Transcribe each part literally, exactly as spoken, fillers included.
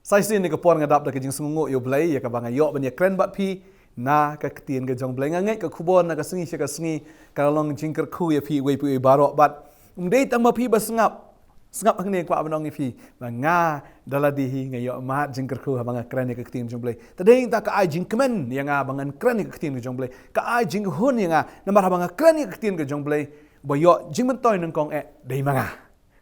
Sa shisien ha kane ka por nga dap da ka jingsngewnguh ïa U Blei ïa kaba nga ïoh ban ïakren bad phi na ka ktien ka jong U Blei. Nga ngeit ka khubor na ka sngi sha ka sngi ka la long jingkyrkhu ïa phi uwei pa uwei baroh bad ym dei tang ma phi ba sngap. Sngap hangne kwah ban ong ïa phi ba nga da lade hi nga ïoh mad jingkyrkhu haba nga kren ïa ka ktien ka jong U Blei. Te dei tang ka ai jingkmen ïa nga ba ngan kren ïa ka ktien ka jong U Blei. Ka ai jinghun ïa nga namar haba nga kren ïa ka ktien ka jong U Blei, ba ïoh jingmyntoi nyngkong eh dei ma nga.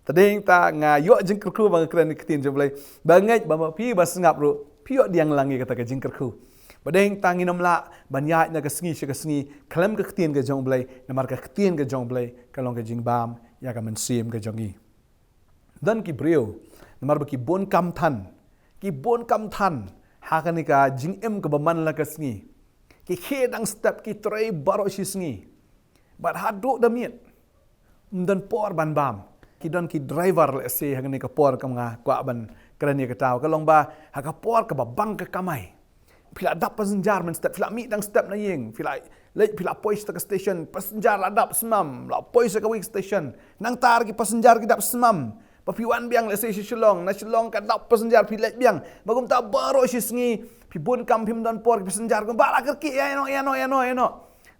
Te dei tang nga ïoh jingkyrkhu ba nga kren ïa ka ktien jong U Blei. Ba ngeit ba ma phi ba sngap ruh phi ïoh pdiang lang ïa kata ka jingkyrkhu. Ba dei tang ngin ym lah ban ïaid na ka sngi sha ka sngi khlem ka ktien ka jong U Blei, namar ka ktien ka jong U Blei ka long ka jingbam ïa ka mynsiem ka jong ngi. Don ki briew namar ba ki bun kam than, ki bun kam than ha kane ka jingim kaba man la ka sngi. Ki khie dang step, ki trei baroh shi sngi. Bad haduh da miet ym don por ban bam. Ki don ki driver lehse ha kane ka por kaba nga kwah ban kren ïa kata ka long ba ha ka por kaba bang ka kamai, phi la dap passenger mynstep, phi la mih dang step na ïing, phi la leit, phi la poi sha ka station, passenger la dap shen, la poi sha kawei ka station. Nangta ki passenger ki dap shen. Ba phi wan biang lehse sha Shillong, na Shillong ka dap passenger phi leit biang. Ba kumta baroh shi sngi phi bun kam phim don por, ki passenger kumba la kyrkieh ïa no ïa no ïa no ïa no.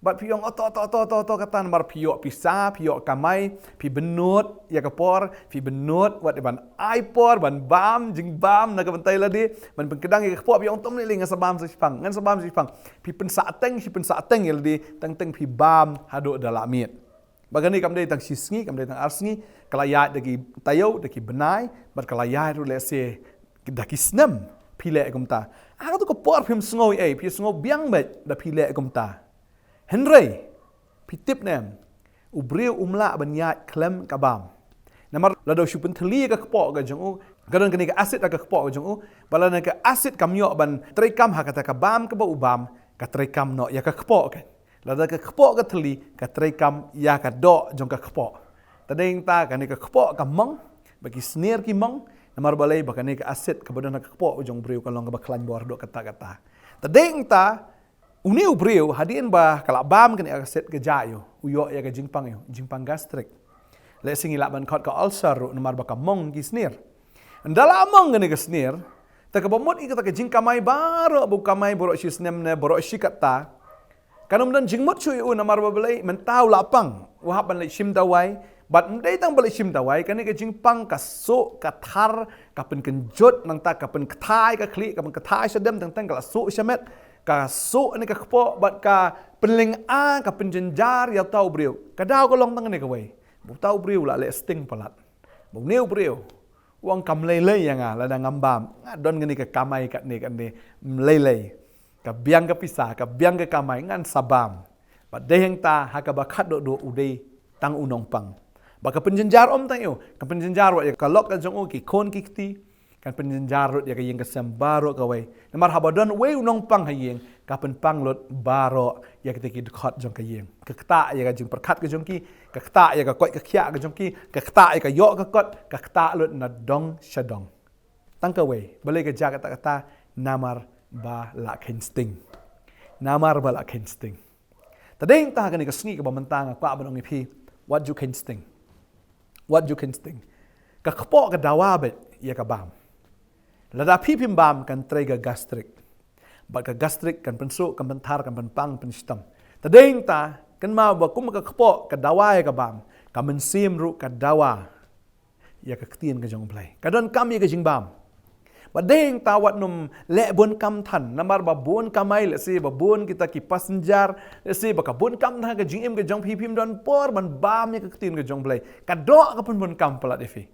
Bad phi ong oto oto oto oto oto kata namar phi ïoh pisa, phi ïoh kamai, phi bynnud ïa ka por, phi bynnud wat ban ai por ban bam jingbam na ka bynta ïa lade, ban pynkdang ïa ka kpoh, phi ong to mynne lei ngan sa bam sa shipang, ngan sa bam sa shipang. Phi pynsah teng, phi pynsah teng ïa lade, teng teng phi bam haduh da la miet. Ba kane kam dei tang shi sngi, kam dei tang ar sngi, ka la ïaid da ki taïew, da ki bnai, bad ka la ïaid ruh lehse da ki snem phi leh kumta. Ha kato ka por phim sngew ei, phi sngew biang beit da phi leh kumta. Hynrei phi tip ne em, u briew um lah ban ïaid khlem ka bam. Namar lada u shu pynthylli ïa ka kpoh ka jong u, ka don kane ka acid ha ka kpoh ka jong u, bad lada ka acid kam ïoh ban treikam ha kata ka bam kaba u bam, ka treikam noh ïa ka kpoh ka. Lada ka kpoh ka thylli, ka treikam ïa ka doh jong ka kpoh. Te dei tang kane ka kpoh ka mong, ba ki snier ki mong, namar balei, ba kane ka acid kaba don ha ka kpoh jong u briew ka long kaba khlaiñ bor haduh katta katta. Te dei tang une u briew hadien ba ka la bam kane ka acid ka jia ïa u, u ïoh ïa ka jingpang ïa u, jingpang gastric. Lehse ngi lah ban khot ka ulcer ruh namar ba ka mong ki snier. Ynda la mong kane ka snier, te kaba mut ïa kata ka jingkamai baroh ba u kamai baroh shi snem ne baroh shi katta, kan ym don jingmut shuh ïa u namar ba balei, mynta u la pang, u hap ban leit shim dawai. Bad ym dei tang ba leit shim dawai, kane ka jingpang ka suh, ka thar, ka pynkynjut, nangta ka pynkthai ka khlieh, ka pynkthai shadem, teng teng ka la suh shamet, ka suh ne ka kpoh, bad ka pynlyngngoh, ka pynjynjar ïa uta u briew. Ka daw ka long tang kane kawei, ba uta u briew u la leh sting palat. Ba une u briew u ong kam lei lei ïa nga lada ngam bam, nga don kane ka kamai katne katne, ym lei lei. Ka biang ka pisa, ka biang ka kamai, ngan sa bam. Bad dei hangta ha kaba khatduh duh u dei tang u nongpang. Bad ka pynjynjar ym tang ïa u, ka pynjynjar wat ïa ka lok ka jong u, ki khun ki kti, kan pynjynjar lut ïa ka ïing ka sem baroh kawei. Namar haba don uwei u nongpang ha ïing, ka pynpang lut baroh ïa kita ki dkhot jong ka ïing. Ka ktah ïa ka jingpyrkhat ka jong ki, ka ktah ïa ka koit ka khiah ka jong ki, ka ktah ïa ka ïoh ka kot, ka ktah lut na dong sha dong. Tang kawei, balei ka jia kata kata, namar ba la kheiñ sting. Namar ba la kheiñ sting. Te dei tang ha kane ka sngi kaba mynta nga kwah ban ong ïa phi, wat ju kheiñ sting. Wat ju kheiñ sting. Ka kpoh ka dawa beit ïa ka bam. Lada phi phim bam kan trei ka gastric. Bad ka gastric kan pynsuh, kan pynthar, kan pynpang, pynshitom. Te dei tang, kynmaw ba kum ka kpoh ka dawa ïa ka bam, ka mynsiem ruh ka dawa ïa ka ktien ka jong U Blei. Ka donkam ïa ka jingbam. Bad dei tang wat nym leh bun kam than, namar ba bun kamai, lehse ba bun kita ki passenger, lehse ba ka bun kam than ka jingim ka jong phi, phim don por ban bam ïa ka ktien ka jong U Blei. Ka doh ka pynbun kam palat ïa phi.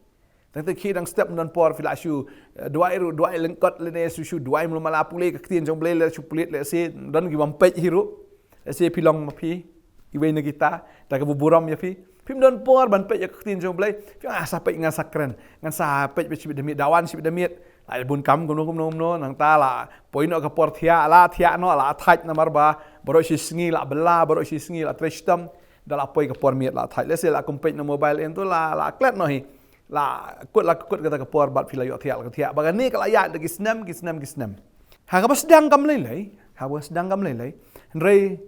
Tang te khie dang step ym don por phi la shu, eh, duwai ruh, duwai lyngkot lane shu, shu duwai mluh mala pule ka ktien jong U Blei, la shu pule lehse don ki bym peit hi ruh. Lehse phi long ma phi iwei na kita, da kaba burom ïa phi. Phim don por ban peit ïa ka ktien jong U Blei. Phi ong ah sa peit ngan sa kren, ngan sa peit beit shibit da miet, da wan shibit da miet. La bun kam kumno kumno kumno, nangta la poi noh ka por thiah, la thiah noh, la thait namar ba baroh shi sngi la bylla, baroh shi sngi la trei shitom. Da la poi ka por miet la thait. Lehse la kum peit na mobile ïa tu la, la klet noh hi. La kut, la kut kata ka por bad phi la ïoh thiah, la ka thiah. Ba kane ka la ïaid da ki snem, ki snem, ki snem. Ha kaba sdang kam lei lei, ha kaba sdang kam lei lei. Hynrei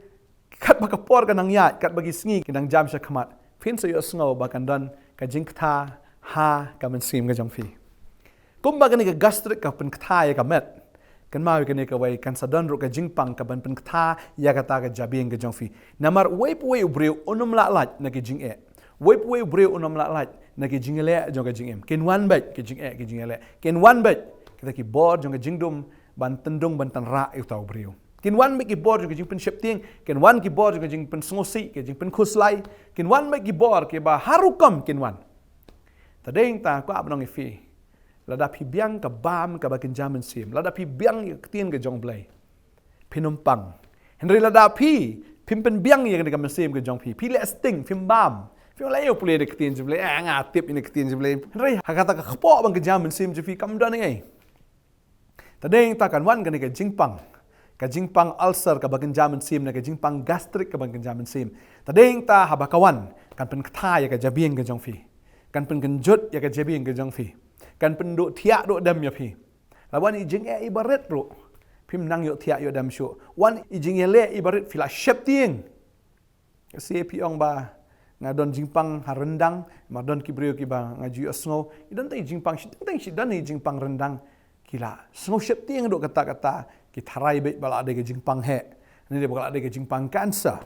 katba ka por ka nang ïaid, katba ki sngi ki nang jam sha khmat, phin sa ïohsngew ba kan don ka jingkthah ha ka mynsiem ka jong phi. Kumba kane ka gastric ka pynkta ïa ka met, kynmaw ïa kane kawei, kan sa don ruh ka jingpang kaban pynkta ïa kata ka jabieng ka jong phi. Namar uwei pa uwei u briew un ym lah lait na ki jingeh. Uwei pa uwei u briew un ym lah lait na ki jingeh jong ka jingim. Kin wan beit ki jingeh, ki jingeh. Kin wan beit kita ki bor jong ka jingdum ban tyndung, ban tynrah ïa uta u briew. Kin wan beit ki bor jong ka jingpynsheptieng, kin wan ki bor jong ka jingpynsngewsih, ka jingpynkhuslai, kin wan beit ki bor kiba har rukom kin wan. Te dei nangta kwah ban ong ïa phi, lada phi biang ka bam kaba kynja mynsiem, lada phi biang ïa ka ktien ka jong U Blei, phin ym pang. Hynrei lada phi, phim pynbiang ïa kane ka mynsiem ka jong phi, phi leh sting, phim bam, phi ong, la ïoh pule da ka ktien jong U Blei, eh, nga tip ïa ka ktien jong U Blei. Hynrei ha kata ka kpoh ban kynja mynsiem jong phi kam don ei. Te dei nangta kan wan kane ka jingpang, ka jingpang ulcer kaba kynja mynsiem, ne ka jingpang gastric kaba kynja mynsiem. Te dei nangta haba ka wan, kan pynkta ïa ka jabieng ka jong phi, kan pynkynjut ïa ka jabieng ka jong phi, kan pynduh thiah duh dem ïa phi. La wan i jingeh iba rit ruh, phim nang ïoh thiah ïoh dem shuh. Wan i jingeh leh iba rit, phi la sheptieng. Ka shisha phi ong ba nga don jingpang ha ryndang, namar don ki briew kiba nga ju ïohsngew, i don tang i jingpang shi, tang shi don i jingpang ryndang, ki la sngew sheptieng duh katta katta, ki tharai beit ba la dei ka jingpang heh, ne dei ba la dei ka jingpang cancer.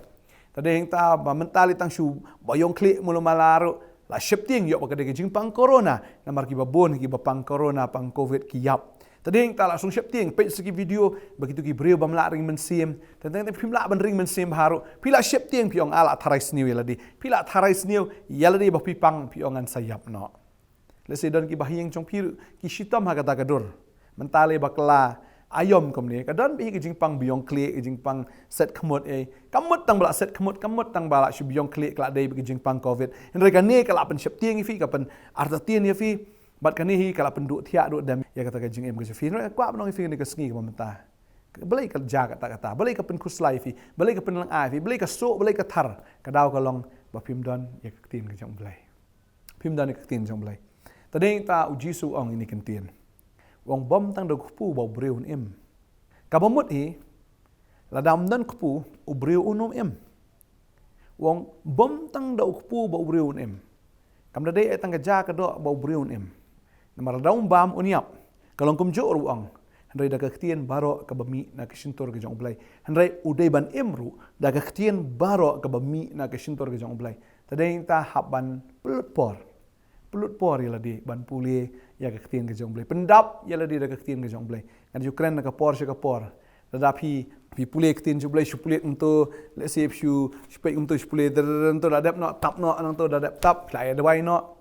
Te dei nangta ba mynta lei tang shu ba ïong khlieh mulu mala ruh la sheptieng ïoh ba ka dei ka jingpang corona, namar kiba bun kiba pang corona, pang covid ki ïap. Te dei nangta la sngew sheptieng, peit sa ki video ba kito ki briew bym lah ring mynsiem. Te dei nangta phim lah ban ring mynsiem bha ruh, phi la sheptieng, phi ong, ah, la tharai sniew ïa lade. Phi la tharai sniew ïa lade ba phi pang, phi ong ngan sa ïap noh. Lehse don kiba ha ïing jong phi ruh ki shitom ha kata ka dur. Mynta lei ba ka la aïom kumne, ka don beit ka jingpang ba ïong khlieh, ka jingpang set khmut, eh. Kam mut tang ba la set khmut, kam mut tang ba la shu ba ïong khlieh, ka la dei beit ka jingpang covid. Hynrei kane ka la pynsheptieng ïa phi, ka pynartatien ïa phi. Bad kane hi ka la pynduh thiah duh dem ïa kata ka jingim ka jong phi. Hynrei kwah ban ong ïa phi kane ka sngi kaba mynta, balei ka jia katta katta, balei ka pynkhuslai ïa phi, balei ka pynlyngngoh ïa phi, balei ka suk, balei ka thar? Ka daw ka long ba phim don ïa ka ktien ka jong U Blei. Phim don ïa ka ktien jong U Blei. Te dei nangta U Jisu u ong ïa kane ka ktien, u ong, bym tang da u kpu ba u briew un im. Kaba mut hi, lada ym don kpu, u briew un ym im. U ong, bym tang da u kpu ba u briew un im. Kam da dei tang ka jia ka doh ba u briew un im. Namar lada um bam un ïap. Ka long kumjuh ruh u ong. Hynrei da ka ktien baroh kaba mih na ka shyntur ka jong U Blei. Hynrei u dei ban im ruh da ka ktien baroh kaba mih na ka shyntur ka jong U Blei. Te dei nangta hap ban pynlut por. Pynlut por ïa lade ban pule ïa ka ktien ka jong U Blei. Pyndap ïa lade da ka ktien ka jong U Blei. Ngan ju kren na ka por sha ka por. Lada phi, phi pule ktien jong U Blei, shu pule kumto, lehse shu, shu peit kumto, shu pule, dr-, dr-, kumto, da dep noh, tap noh, nangto da dep tap, phi la ïa duwai noh.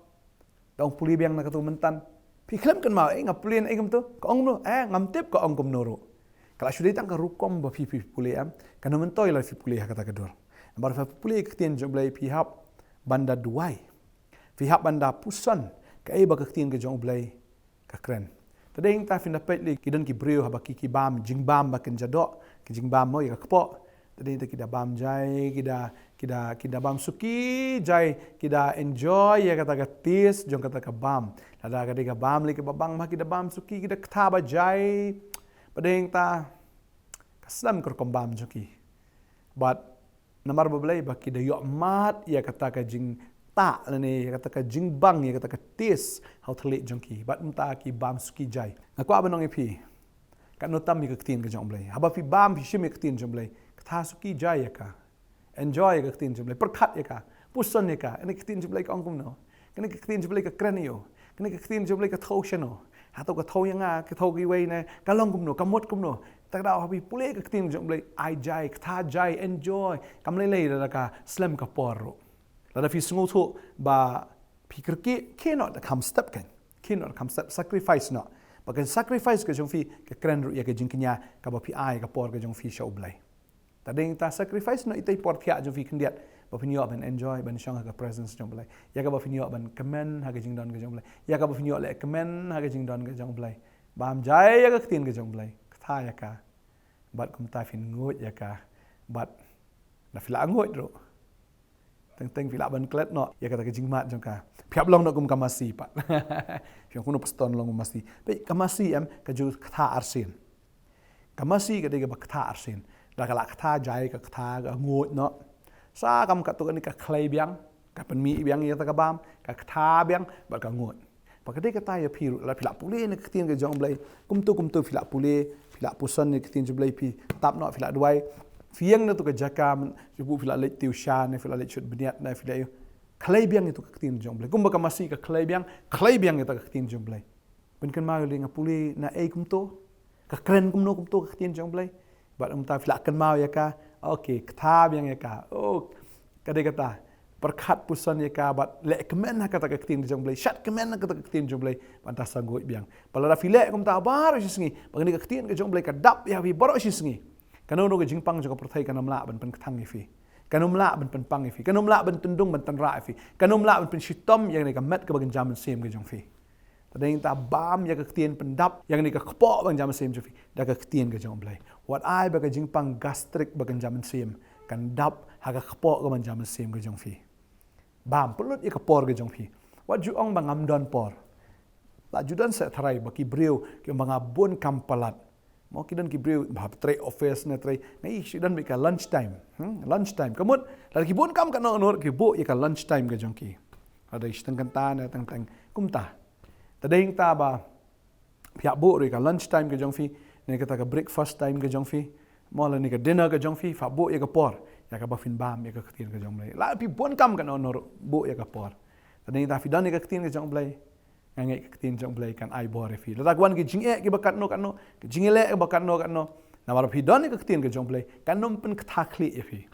Da ong pule biang na kato myntan. Phi khlem kynmaw, eh, nga pule na ei kumto, ka ong kumno, eh, ngam tip ka ong kumno ruh. Ka la shu dei tang ka rukom ba phi, phi pule, em. Kano myntoi lada phi pule ha kata ka dur. Namar phi pule ktien jong U Blei, phi hap ban da duwai. Phi hap ban da puson kaei ba ka ktien ka jong U Blei ka kren. Te dei nangta phin da peit lei, ki don ki briew haba ki, ki bam jingbam ba kynja doh, ki jingbam mo ïa ka kpoh. Te dei nangta ki da bam jai, ki da, ki da, ki da bam suki jai, ki da enjoy ïa kata ka taste jong kata ka bam. Lada ka dei ka bam lei kaba bang ma ki da bam suki, ki da kta ba jai. Ba dei nangta ka slem ka rukom bam jong ki. Bad namar ba balei, ba ki da ïoh mad ïa kata ka jingtah lane ïa kata ka jingbang, ïa kata ka taste ha u thylliej jong ki. Bad mynta ki bam suki jai. Nga kwah ban ong ïa phi, katno tam ïa ka ktien ka jong U Blei. Haba phi bam, phi shim ïa ka ktien jong U Blei, kta suki jai ïa ka. Enjoy ïa ka ktien jong U Blei, pyrkhat ïa ka, puson ïa ka. Kane ka ktien jong U Blei ka ong kumno? Kane ka ktien jong U Blei ka kren aïu? Kane ka ktien jong U Blei ka thew shano? Hato ka thew ïa nga, ka thew kiwei ne? Ka long kumno, ka mut kumno? Te ka daw haba phi pule ka ktien jong U Blei, ai jai, kta jai, enjoy. Kam lei lei lada ka slem ka por ruh. Lada phi sngewthuh ba phi kyrkieh, khie noh da kham step kan. Khie noh da kham step, sacrifice noh. Ba ka sacrifice ka jong phi ka kren ruh ïa ka jingkñia kaba phi ai ka por ka jong phi sha U Blei. Te dei nangta sacrifice noh ita i por thiah jong phi khyndiat ba phin ïoh ban enjoy, ban shong ha ka presence jong U Blei. Ïa kaba phin ïoh ban kmen ha ka jingdon ka jong U Blei. Ïa kaba phin ïoh leh kmen ha ka jingdon ka jong U Blei. Bam jai ïa ka ktien ka jong U Blei. Kta ïa ka. Bad kumta phin nguid ïa ka. Bad lada phi la nguid ruh, teng teng phi lah ban klet noh ïa kata ka jingmad jong ka. Phi hap long noh kum ka masi pat. Phi ong kumno pastor long masi. Peit ka masi em, ka ju kta arsien. Ka masi ka dei kaba kta arsien. Da ka la kta jai, ka kta, ka nguid noh. Sa kam katto katne ka khlei biang, ka pynmih biang ïa kata ka bam, ka kta biang bad ka nguid. Ba ka dei kata ïa phi ruh, la phi la pule na ka ktien ka jong U Blei. Kumto kumto phi la pule, phi la puson na ka ktien jong U Blei, phi tap noh, phi la duwai. Phi ïeng na tu ka jaka, men, phi buh, phi la leit tiusha ne, phi la leit shut bniat ne, phi la ïoh. Khlei biang ïa tu ka ktien jong U Blei. Kumba ka masi ka khlei biang, khlei biang ïa tu ka ktien jong U Blei. Phin kynmaw ïa lei nga pule na ei kumto. Ka kren kumno kumto ka ktien jong U Blei. Bad mynta phi la kynmaw ïa ka. Okay, kata biang ïa ka. Oh, ka dei kata. Pyrkhat puson ïa ka bad leh kmen ha kata ka ktien jong U Blei. Shad kmen ha kata ka ktien jong U Blei. Bad ta sa nguid biang. Ba lada phi leh kumta baroh shi sngi, ba kane ka ktien ka jong U Blei ka dap ïa phi baroh shi sngi, kano kano ka jingpang jong ka pyrthei kan ym lah ban pynkthang ïa phi. Kan ym lah ban pynpang ïa phi. Kan ym lah ban tyndung ban tynrah ïa phi. Kan ym lah ban pynshitom ïa kane ka met kaba kynja mynsiem ka jong phi. Te dei ngi ta bam ïa ka ktien, pyndap ïa kane ka kpoh ba kynja mynsiem jong phi da ka ktien ka jong U Blei. Wat ai ba ka jingpang gastric ba kynja mynsiem kan dap ha ka kpoh ka ba kynja mynsiem ka jong phi. Bam, pynlut ïa ka por ka jong phi. Wat ju ong ba ngam don por. La ju don sa tharai ba ki briew ki ong ba nga bun kam palat. Mo, ki don ki briew ba hap trei office ne trei, nga ïohi ki don beit ka lunch time. Hmm? Lunch time. Ka mut, lada ki bun kam katno katno ruh ki buh ïa ka lunch time ka jong ki. Lada ki shiteng kynta ne teng teng kumta. Te dei ngi ta ba phi hap buh ruh ïa ka lunch time ka jong phi, ne kata ka breakfast time ka jong phi. Mo, lane ka dinner ka jong phi, phi hap buh ïa ka por ïa kaba phin bam ïa ka ktien ka jong U Blei. La phi bun kam katno katno ruh, buh ïa ka por. Te dei ngi ta phi don ïa ka ktien ka jong U Blei, nga ngeit ka ktien jong U Blei kan ai bor ïa phi. Lada ka wan ki jingeh kiba katno katno, ki jingeh leh kiba katno katno, namar phi don ïa ka ktien ka jong U Blei, kan ym pynkthah khlieh ïa phi.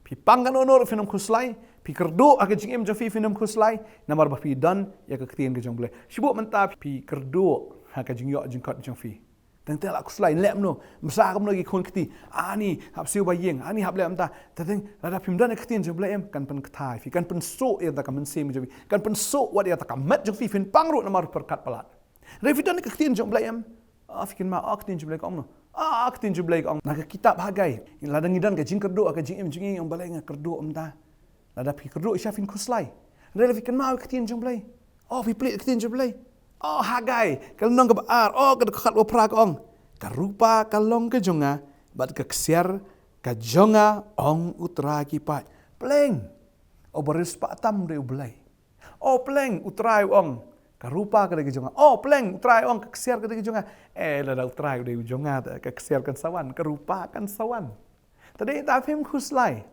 Phi pang katno katno ruh phin ym khuslai, phi kyrduh ha ka jingim jong phi phin ym khuslai, namar ba phi don ïa ka ktien ka jong U Blei. Shu buh mynta phi kyrduh ha ka jingïoh jingkot jong phi. Teng teng la khuslai, leh kumno, masa kumno ki khun kti. Ani hap siew ba ïing, ani hap leh mynta. Teng teng lada phim don ïa ka ktien jong U Blei em, kan pynkthah ïa phi, kan pynsuh ïa ka mynsiem jong phi, kan pynsuh wat ïa ka met jong phi, phin pang ruh namar pyrkhat palat. Hynrei phi don ïa ka ktien jong U Blei em. Ah, phi kynmaw, ah, ka ktien jong U Blei ka ong kumno. Ah, ka ktien jong U Blei ka ong na ka kitab Hagai. Lada ngi don ka jingkyrduh ha ka jingim jong ngi, ong Blei nga kyrduh mynta. Lada phi kyrduh shisha phin khuslai. Hynrei lada phi kynmaw ïa ka ktien jong U Blei. Oh, phi plie ïa ka ktien jong U Blei. Oh, Hagai, ka lynnong kaba ar, oh, ka dkhot ba phra ka ong, ka rupa ka long ka jong nga, bad ka ksiar ka jong nga, ong U Trai ki paid. Pleng. Oh, ba riewspah tam dei U Blei. Oh, pleng, U Trai u ong, ka rupa ka dei ka jong nga. Oh, pleng, U Trai u ong, ka ksiar ka dei ka jong nga. Eh, lada U Trai u dei u jong nga, te ka ksiar kan sa wan, ka rupa kan sa wan. Te dei ta phim khuslai.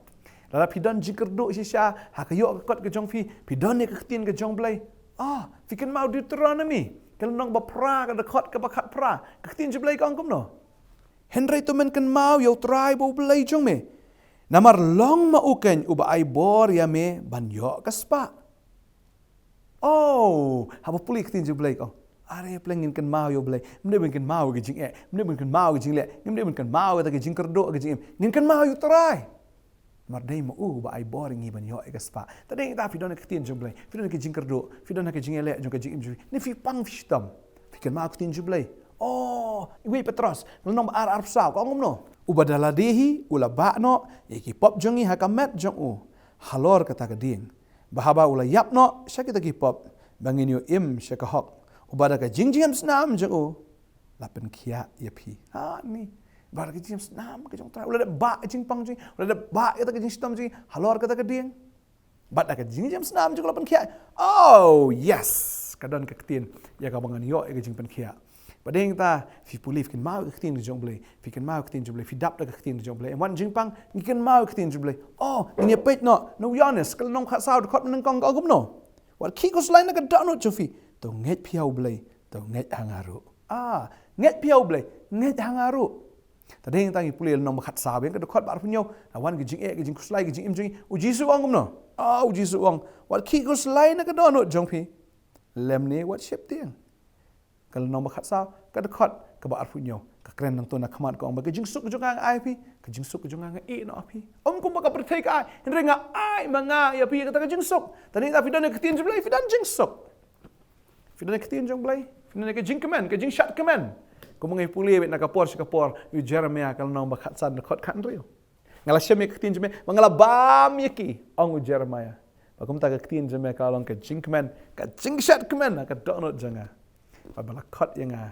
Lada phi don jingkyrduh shisha ha ka ïoh ka kot ka jong phi, phi don ïa ka ktien ka jong U Blei. Ah, phi kynmaw Deuteronomy, ka lynnong ba phra, ka dkhot kaba khatphra. Ka ktien jong U Blei ka ong kumno. Hynrei to men kynmaw ïa U Trai ba U Blei jong me. Namar long ma u keiñ uba ai bor ïa me ban ïoh ka spah. Oh, haba pule ïa ka ktien jong U Blei ka ong, are pleng ngin kynmaw ïa U Blei. Ym dei ban kynmaw ïa ka jingeh, ym dei ban kynmaw ïa ka jingleh, ngim dei ban kynmaw ïa ka jingkyrduh ha ka jingim. Ngin kynmaw ïa U Trai. Namar dei ma u uba ai bor ïa ngi ban ïoh ïa ka spah. Te dei ta phi don ïa ka ktien jong U Blei, phi don ïa ka jingkyrduh, phi don ïa ka jingïaleh jong ka jingim jong phi, ne phi pang phi shitom, phi kynmaw ïa ka ktien jong U Blei. Oh, Wei Petros, lynnong ba ar, arphew saw, ka ong kumno. Uba da lade hi u la bah noh ïa ki pop jong ngi ha ka met jong u halor kata ka dieng, ba haba u la ïap noh sha kita ki pop, ba ngin ïoh im sha ka hok. Uba da ka jingjngem snam jong u la pynkhiah ïa phi. Ha ni. Ba da ka jingjngem snam ka jong U Trai, u la dep bah ïa ka jingpang jong ngi, u la dep bah ïa kata ka jingshitom jong ngi halor kata ka dieng. Bad da ka jingjngem snam jong u la pynkhiah. Oh yes, ka don ka ktien ïa kaba ngan ïoh ïa ka jingpynkhiah. Ba dei ta phi pule, phi kynmaw ïa ka ktien ka jong U Blei, phi kynmaw ïa ka ktien jong U Blei, phi dap da ka ktien ka jong U Blei. Em, wan jingpang ngi kynmaw ïa ka ktien jong U Blei. Oh, ngin ïa peit noh na u Ïoannis ka lynnong khatsaw, dkhot ba nyngkong ka ong kumno. Wat khih khuslai na ka dohnud jong phi. To ngeit phi ha U Blei, to ngeit ha nga ruh. Ah, ngeit phi ha U Blei, ngeit ha nga ruh. Te dei ta ngi pule lynnong ba khatsaw, ïa ka dkhot ba arphew hynñiew. La wan ka jingeh, ka jingkhuslai, ka jingim jong ngi. U Jisu u ong kumno. Ah, U Jisu u ong, wat khih khuslai na ka dohnud jong phi, lymne wat sheptieng. Ka lynnong ba khatsaw, ka dkhot kaba arphew hynñiew. Ka kren nangto na khmat ka ong ba ka jingsuk ka jong nga nga ai ïa phi, ka jingsuk ka jong nga nga ïeh noh ïa phi. Ym kumba ka pyrthei ka ai, hynrei nga ai ma nga ïa phi kata ka jingsuk. Te dei ta phi don ïa ka ktien jong U Blei, phi don jingsuk. Phi don ïa ka ktien jong U Blei, phi don ïa ka jingkmen, ka jingshad kmen. Kumba ngi pule beit na ka por sha ka por, ïa u Jeremaïah ka lynnong ba khatsan, dkhot khathynriew. Nga la shem ïa ka ktien jong me, ba nga la bam ïa ki, ong u Jeremaïah. Ba kumta ka ktien jong me ka long ka jingkmen, ka jingshad kmen ha ka dohnud jong nga. Ba, ba la khot ïa nga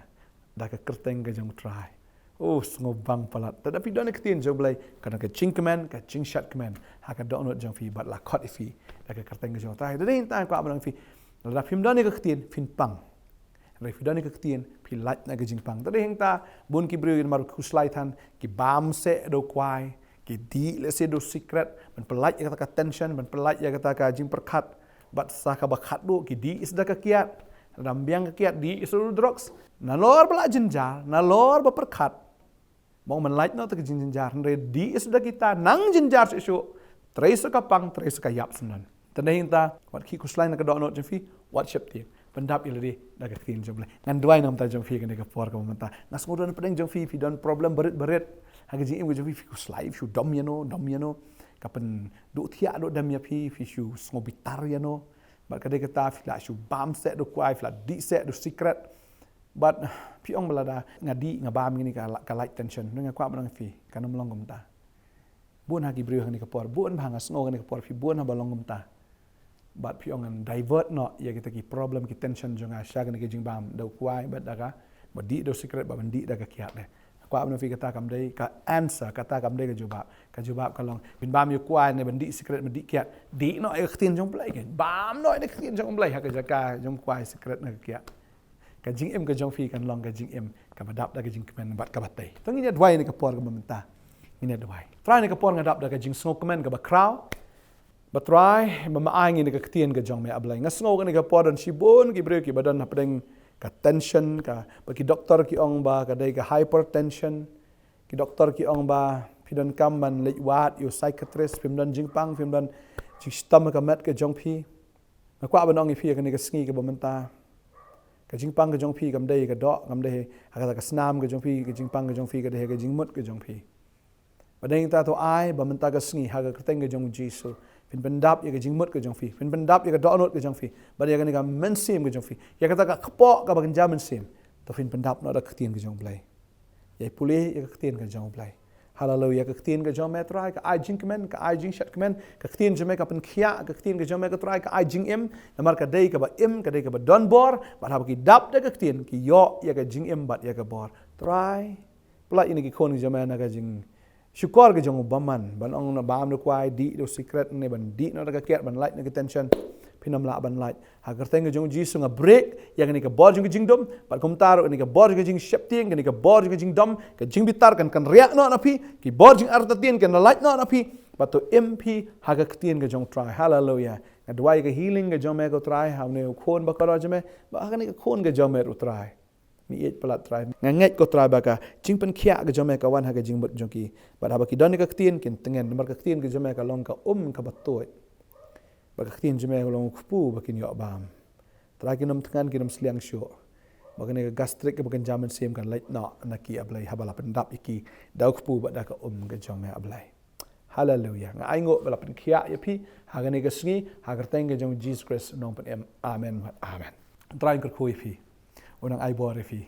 da ka kyrteng ka jong U Trai. Oh, sngewbang palat. Te da phi don ïa ka ktien jong U Blei, ka don ka jingkmen, ka jingshad kmen ha ka dohnud jong phi, bad la khot ïa phi da ka kyrteng ka jong U Trai. Te dei ta kwah ban ong ïa phi, Lada phim don ïa ka ktien, phin pang. Hynrei phi don ïa ka ktien, phi lait na ka jingpang. Te hangta, bun ki briew namar khuslai than, ki bam seh da u kwai, ki dih lehse da u sikret, ban pynlait ïa kata ka tension, ban pynlait ïa kata ka jingpyrkhat, bad sa kaba khatduh, ki dih seh da ka kiad, lada ym biang ka kiad, dih seh da u drugs. Nalor ba la jynjar, nalor ba pyrkhat, mo, man lait noh ïa ka jingjynjar, hynrei dih seh da kita, nang jynjar shuh shuh, trei seh ka pang, trei seh ka ïap shuh shuh. Te hangta, wat khih khuslai na ka dohnud jong phi, wat sheptieng. Pyndap ïa lade da ka ktien jong U Blei. Ngan duwai namar jong phi kane ka por kaba mynta. Nga sngew don pdeng jong phi, phi don problem barit barit. Ha ka jingim ka jong phi, phi khuslai, phi shu dom ïano, dom ïano. Ka pynduh thiah duh dem ïa phi, phi shu sngew bitar ïano. Bad ka dei kata phi la shu bam seh da u kwai, phi la dih seh da u sikret. Bad phi ong ba lada nga dih nga bam ïa kane ka la-, ka lait tension. Nga kwah ban ong ïa phi, kan ym long kumta. Bun ha ki briew ha kane ka por, bun ba nga sngew ha kane ka por, phi bun haba long kumta. Bad phi ong ngan divert noh ïa kita ki problem, ki tension jong nga sha kane ka jingbam da u kwai bad da ka, ba dih da u sikret bad ban dih da ka kiad de. Kwah ban ong ïa phi, kata kam dei ka answer, kata kam dei ka jubab. Ka jubab ka long, phin bam ïa u kwai ne ban dih sikret, ban dih kiad. Dih noh ïa ka ktien jong U Blei, kan bam noh ïa ka ktien jong U Blei ha ka jaka jong u kwai, sikret ne ka kiad. Ka jingim ka jong phi kan long ka jingim kaba dap da ka jingkmen bad kaba tei. To ngin ïa duwai ha kane ka por kaba mynta. Ngin ïa duwai. Trai, ha kane ka por nga dap da ka jingsngewkmen kaba khraw. Bad Trai, ba me ai ngi ïa ka ktien ka jong me, A Blei. Nga sngew ha kane ka por don shibun ki briew kiba don hapdeng ka tension, ka, ba ki doktor ki ong ba ka dei ka hypertension. Ki doktor ki ong ba phi donkam ban leit wad ïa u psychiatrist, phim don jingpang, phim don jingshitom ha ka met ka jong phi. Nga kwah ban ong ïa phi ha kane ka sngi kaba mynta, ka jingpang ka jong phi kam dei ha ka doh, kam dei ha kata ka snam ka jong phi, ka jingpang ka jong phi ka dei ha ka jingmut ka jong phi. Bad hangta to ai ba mynta ka sngi ha ka kyrteng ka jong U Jisu, phin pyndap ïa ka jingmut ka jong phi, phin pyndap ïa ka dohnud ka jong phi, bad ïa kane ka mynsiem ka jong phi, ïa kata ka kpoh kaba kynja mynsiem, to phin pyndap noh da ka ktien ka jong U Blei. Ïa pule ïa ka ktien ka jong U Blei. Haleluia, ka ktien ka jong me Trai ka ai jingkmen, ka ai jingshitom kmen, ka ktien jong me ka pynkhiah, ka ktien ka jong me ko Trai ka ai jingim, namar ka dei kaba im, ka dei kaba don bor, bad haba ki dap da ka ktien, ki ïoh ïa ka jingim bad ïa ka bor. Trai, pynlait ïa kine ki khun ki jong me na ka jingshukor ka jong u bymman, ban ong na bam da u kwai, dih da u sikret ne ban dih noh da ka kiad, ban lait na ka tension, phin ym lah ban lait. Ha ka kyrteng ka jong U Jisu nga break ïa kane ka bor jong ka jingdum, bad kumta ruh kane ka bor jong ka jingsheptieng, kane ka bor jong ka jingdom, ka jingbitar kan, kan riak noh na phi, ki bor jingartatien kan lait noh na phi, bad to im phi ha ka ktien ka jong U Trai. Haleluia. Nga duwai ka healing ka jong me ko Trai, ha une u khun ba kordor jong me, bad ha kane ka khun ka jong me ruh Trai. Ngi ïeit palat Trai. Nga ngeit ko Trai ba ka jingpynkhiah ka jong me ka wan ha ka jingmut jong ki. Bad haba ki don ïa ka ktien kin tngen, namar ka ktien ka jong me ka long ka um kaba tuid. Bad ka ktien jong me ka long u kpu ba kin ïoh bam. Trai, kin ym tngen, kin ym sliang shuh. Ba kane ka gastric kaba kynja mynsiem kan lait noh na ki, A Blei, haba la pyndap ïa ki da u kpu bad da ka um ka jong me, A Blei. Haleluia. Nga ainguh ba la pynkhiah ïa phi ha kane ka sngi, ha ka kyrteng ka jong U Jisu Khrist u nongpynim. Amen. Amen. Trai un kyrkhu ïa phi. Un nang ai bor ïa phi.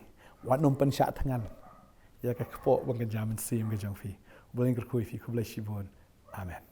Wat nym pynshah tngen ïa ka kpoh ba kynja mynsiem ka jong phi. U Blei un kyrkhu ïa phi. Khublei shibun. Amen.